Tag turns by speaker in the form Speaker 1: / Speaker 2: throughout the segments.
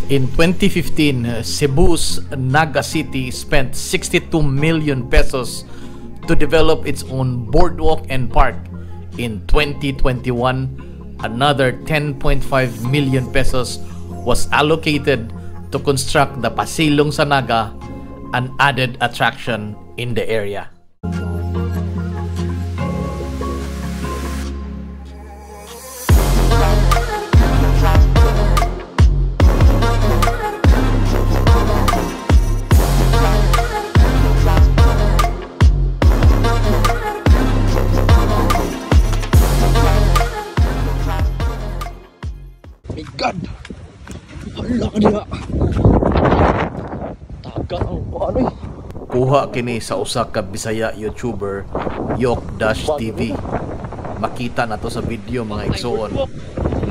Speaker 1: In 2015, Cebu's Naga City spent 62 million pesos to develop its own boardwalk and park. In 2021, another 10.5 million pesos was allocated to construct the Pasilong sa Naga, an added attraction in the area.
Speaker 2: My God! Hala ka diha! Taga ang kuano eh.
Speaker 1: Kuha kini sa usa ka Bisaya YouTuber, Yok Dash TV. Makita na to sa video, mga igsoon,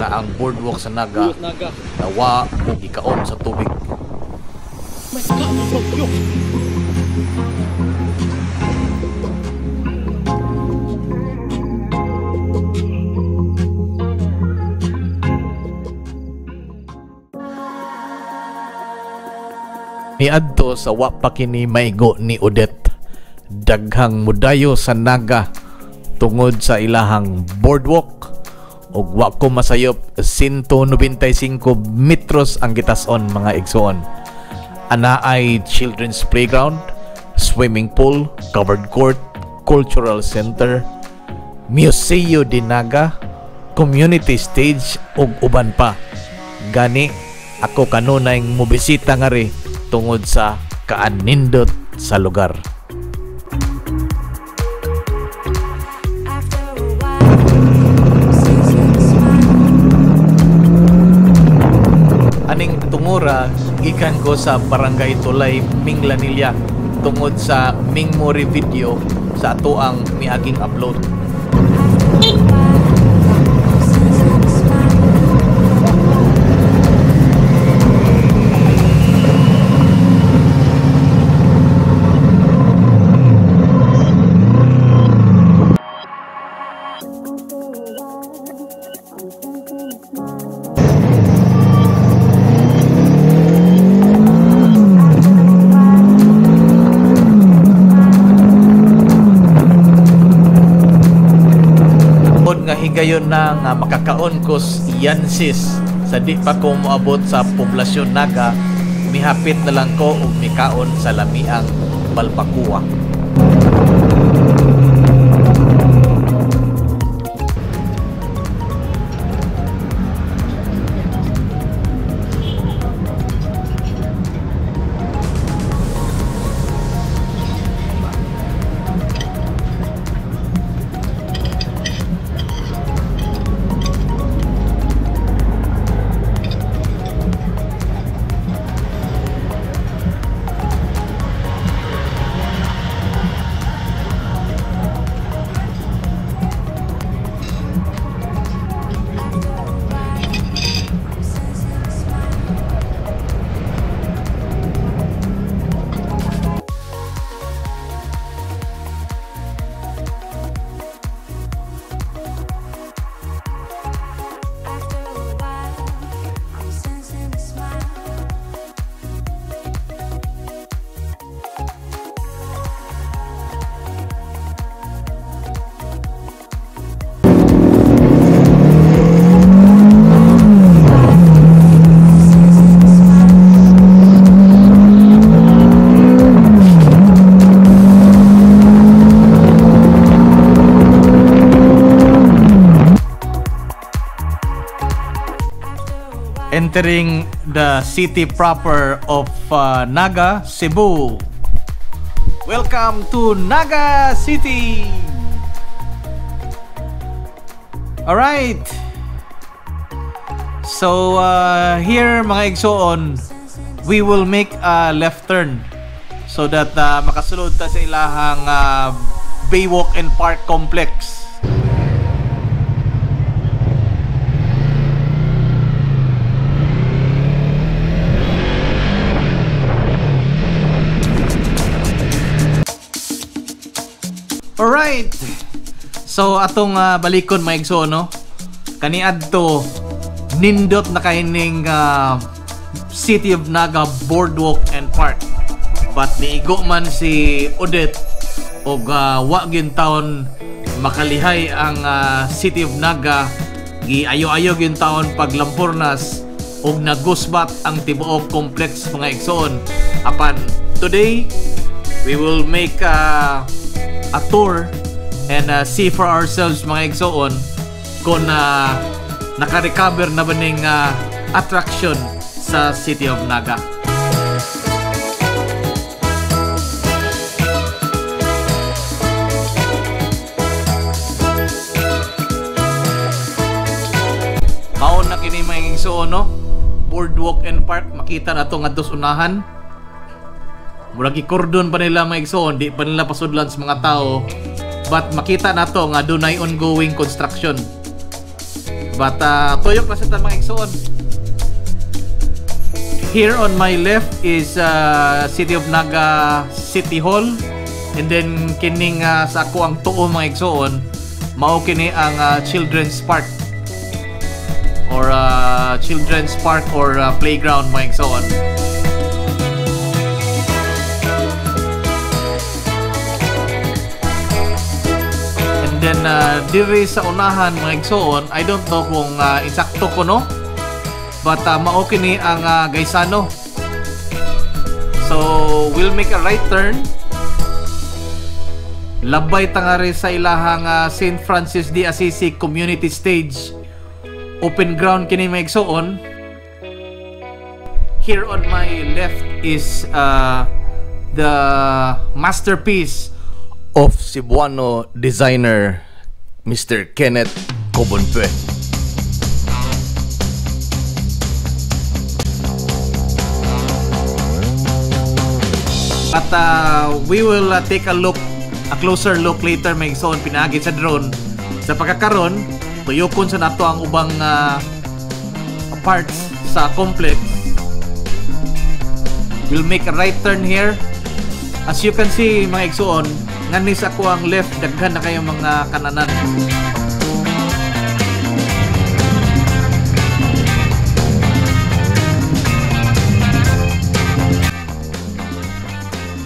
Speaker 1: nga ang boardwalk sa Naga
Speaker 2: Buot Naga.
Speaker 1: Nawa og gikaon sa tubig.
Speaker 2: My God! Bagyo!
Speaker 1: Niadto sa wa pa kini maigo ni Odette, daghang mudayo sa Naga tungod sa ilahang boardwalk, ug wa ko masayop, 195 metros ang gitas-on, mga igsoon. Ana ay children's playground, swimming pool, covered court, cultural center, Museo de Naga, community stage ug uban pa. Gani ako kanunay mobisita ngari tungod sa kaanindot sa lugar.
Speaker 3: After a while, season smile.
Speaker 1: Aning tungura gikan ko sa Barangay Tulay, Minglanilla, tungod sa Mingmori video sa atoang miaging upload.
Speaker 3: After a while, season smile.
Speaker 1: Tungod nga higayon na nga makakaon ko yansis sa di pa ko moabot sa poblasyon Naga, mihapit na lang ko og mikaon sa lamiang Balbacoa.
Speaker 3: Season smile. After a while, I'm sensing a smile. Season smile. After a while.
Speaker 1: Entering the city proper of Naga, Cebu. Welcome to Naga City! Alright! So, here, mga igsoon, we will make a left turn so that makasulod ta sa ilahang Baywalk and Park Complex. Alright. So atong balikon, mga igsoon, no. Kaniadto nindot na kaining City of Naga Boardwalk and Park. But niigo man si Odette og wa taon makalihay ang City of Naga, giayo-ayo taon paglampurnas og nagusbat ang tibuok complex, mga igsoon. Apan today we will make a tour and see for ourselves, mga igsoon, kung naka-recover na ba ning attraction sa City of Naga. Mao na kini, mga igsoon, no? Boardwalk and Park, makita na to ngadto sa unahan. Murag i-cordon pa nila, mga igsoon, di pa nila pasudlan sa mga tao. But makita na to nga dunay ongoing construction. But tuyok na sa mga igsoon. Here on my left is City of Naga City Hall. And then kining sa ako ang tuo, mga igsoon, mao kini ang Children's Park or Children's Park or playground, mga igsoon. And then diri sa unahan, mga igsoon, I don't know kung insakto ko, no? But mao kini ang Gaisano. So we'll make a right turn. Labay ta ngari sa ilahang St. Francis de Assisi Community Stage. Open ground kini, mga igsoon. Here on my left is the masterpiece of Cebuano designer Mr. Kenneth Cobonpue. At we will take a look, a closer look later, mga igsoon, pinaagi sa drone. Sa pagkakaron, tuyokon sa nato ang ubang parts sa complex. We'll make a right turn here. As you can see, mga igsoon, nganhi sa ako ang left, daghan na kayo mga kananan.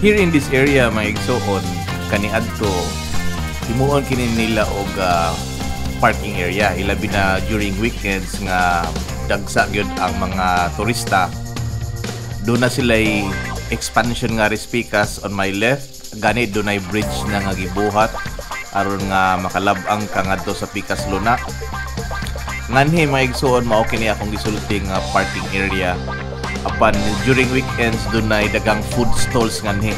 Speaker 1: Here in this area, mga igsoon, kaniadto himuon kini nila og parking area, ilabi na during weekends nga dagsa gyud ang mga turista. Doon na sila expansion nga Pikas on my left. Gani dunay bridge na nga gibuhat aron nga makalab-ang ka ngadto sa Pikas Luna. Nganhi, mga igsoon, mao kini akong gisulti nga parking area. Apan during weekends dunay dagang food stalls nganhi.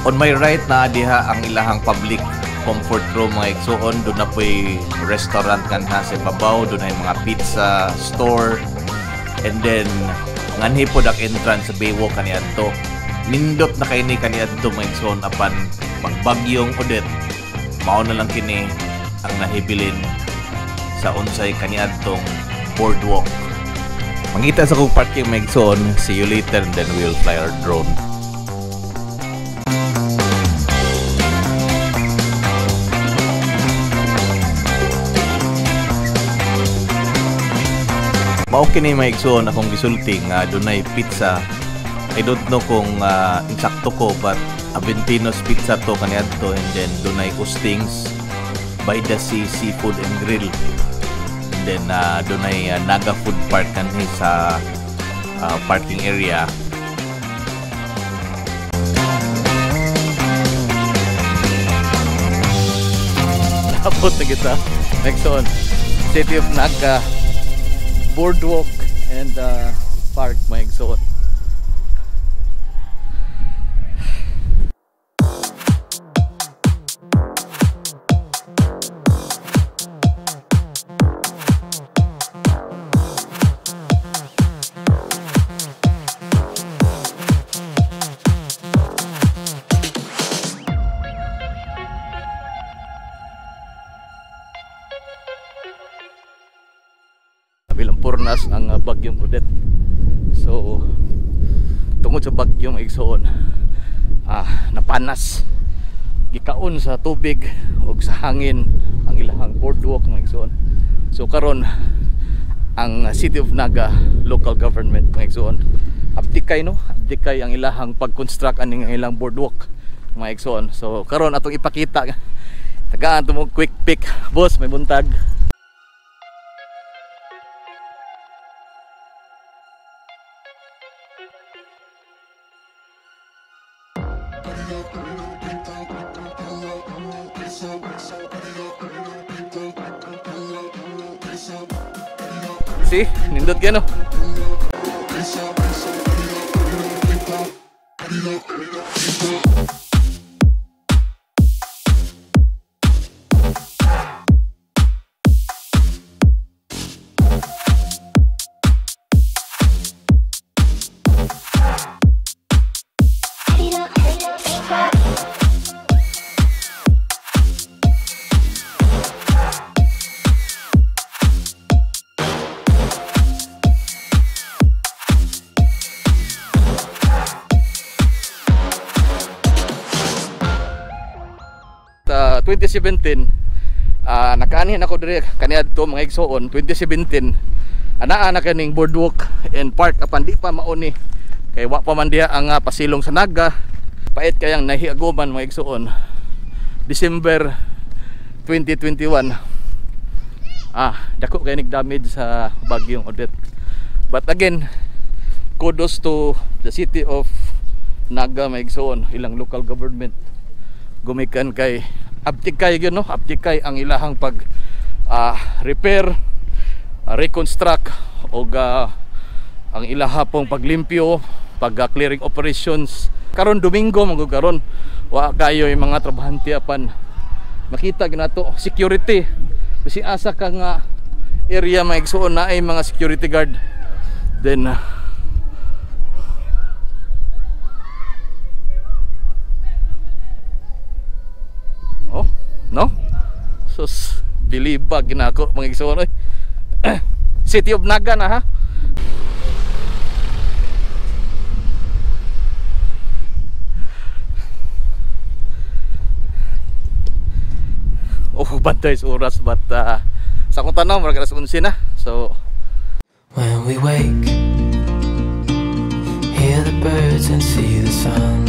Speaker 1: On my right na diha ang ilahang public comfort room, mga igsoon. Doon na po'y restaurant nganha sa ibabaw, dunay mga pizza store, and then nganhi pod ang entrance sa Baywalk kaniadto. Nindot na kay ni kaniadto, mga igsoon, apan pagbagyong Odette, mao na lang kini ang nahibilin sa unsay kaniadtong boardwalk. Mangita sa kong parking, mga igsoon. See you later and then we'll fly our drone. Mao kini, mga igsoon, akong gisulti nga dunay pizza. I don't know kung insakto ko, but Aventino's Pizza to kaniadto, and then dunay Ustings by the Sea Seafood and Grill. And then dunay Naga Food Park kanhi sa parking area. Tapos na kita. Next one, City of Naga Boardwalk and Park, mga igsoon. Bilang purnas ang bagyong Odette. So tungod sa bagyong, igsoon, napanas, gikaon sa tubig og sa hangin ang ilahang boardwalk, mga igsoon. So karon Ang City of Naga local government, mga igsoon. Abtik kay, no? Abtik kay ang ilahang pag-construct aning ilang boardwalk, mga igsoon. So karon atong ipakita. Tagaan to mo quick pick, boss, may buntag. See, nindot kaya, no? 2017, nakaanhin ako dire kaniadto, mga igsoon. 2017 anaa na kaning boardwalk and park apan di pa mauni kay wa pa man diha ang pasilong sa Naga. Pait kayang nahiaguman, mga igsoon. December 2021, dako kay damage sa bagyong Odette. But again, kudos to the City of Naga, mga igsoon, ilang local government, gumikan kay abtik kay gyud, no? Abtik kay ang ilahang pag repair, reconstruct og ang ilaha pong paglimpyo, pag clearing operations. Karon Domingo man gud karon, wa kayo yung mga trabahante apan makita gyud nato security. Bisi asa ka nga area, mga igsoon, na ay mga security guard. Then oh, no? Sus, bilibag ginako, mga igsoon oy. City of Naga na ha. Oh, bantay sa oras, but sa akong tanaw murag alas 11 na. So
Speaker 4: when we wake, hear the birds and see the sun.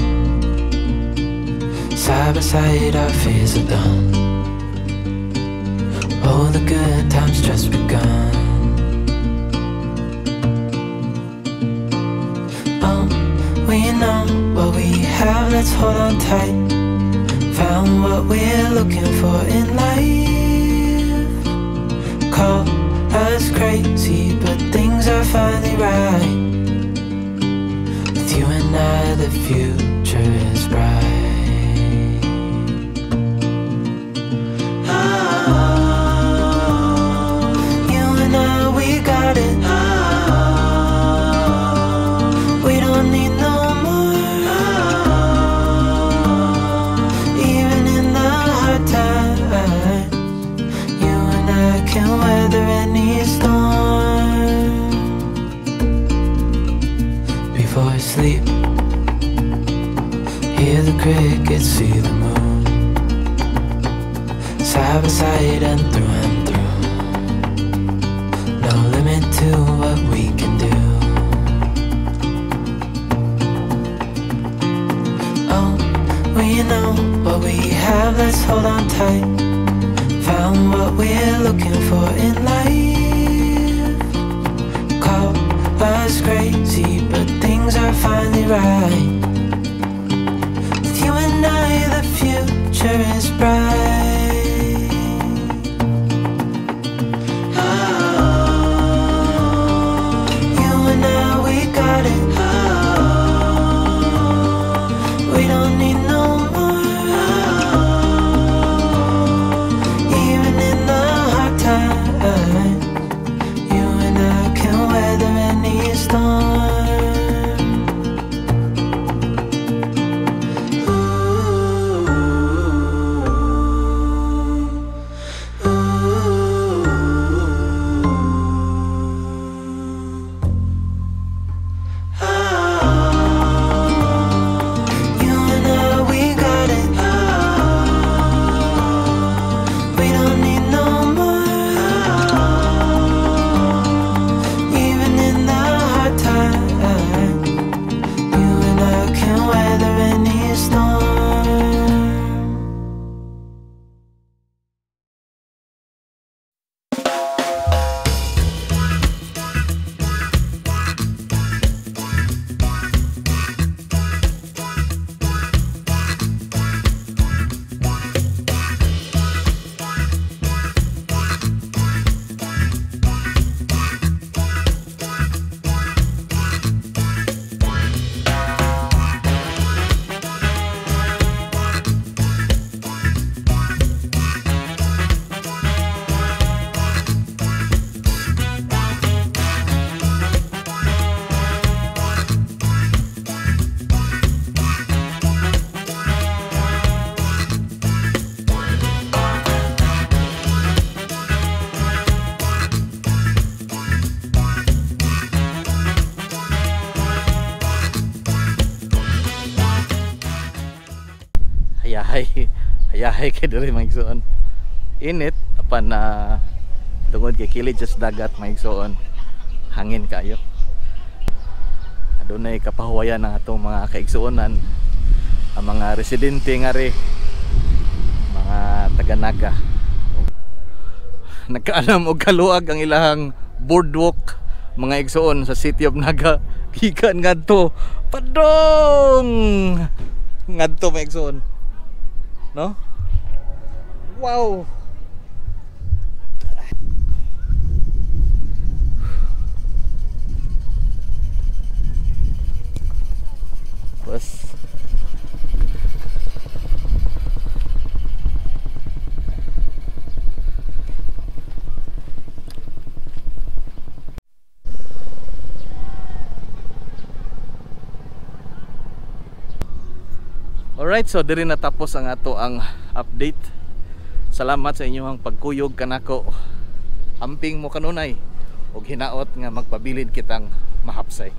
Speaker 4: Side by side our fears are done. Oh, the good times just begun. Oh, we know what we have, let's hold on tight. Found what we're looking for in life. Call us crazy, but things are finally right. With you and I, the future is bright. Oh, you and I, we got it. Oh, we don't need no more. Even in the hard times, you and I can weather any storm. Before sleep, hear the crickets, see the moon. Side by side and through and through. No limit to what we can do. Oh, we know what we have, let's hold on tight. Found what we're looking for in life. Call us crazy, but things are finally right. With you and I, the future is bright. Oh, you and I, we got it. Oh, we don't need no more. Even in the hard times, you and I can weather any storm. Ooh.
Speaker 1: Hayahay, hayahay kay diri, mga igsoon. Init apan na tungod kay kilid sa dagat, mga igsoon, hangin kayo. Adunay kapahuwayan ang atong mga kaigsuonan, ang mga residente nga ri, mga taga-Naga. Nagkaalam og kaluag ang ilahang boardwalk, mga igsoon, sa City of Naga gikan ngadto padong ngadto, mga igsoon, no? Wow. Pues alright, so diri natapos ang ato ang update. Salamat sa inyong pagkuyog kanako. Amping mo kanunay ug hinaot nga magpabilin kitang mahapsay.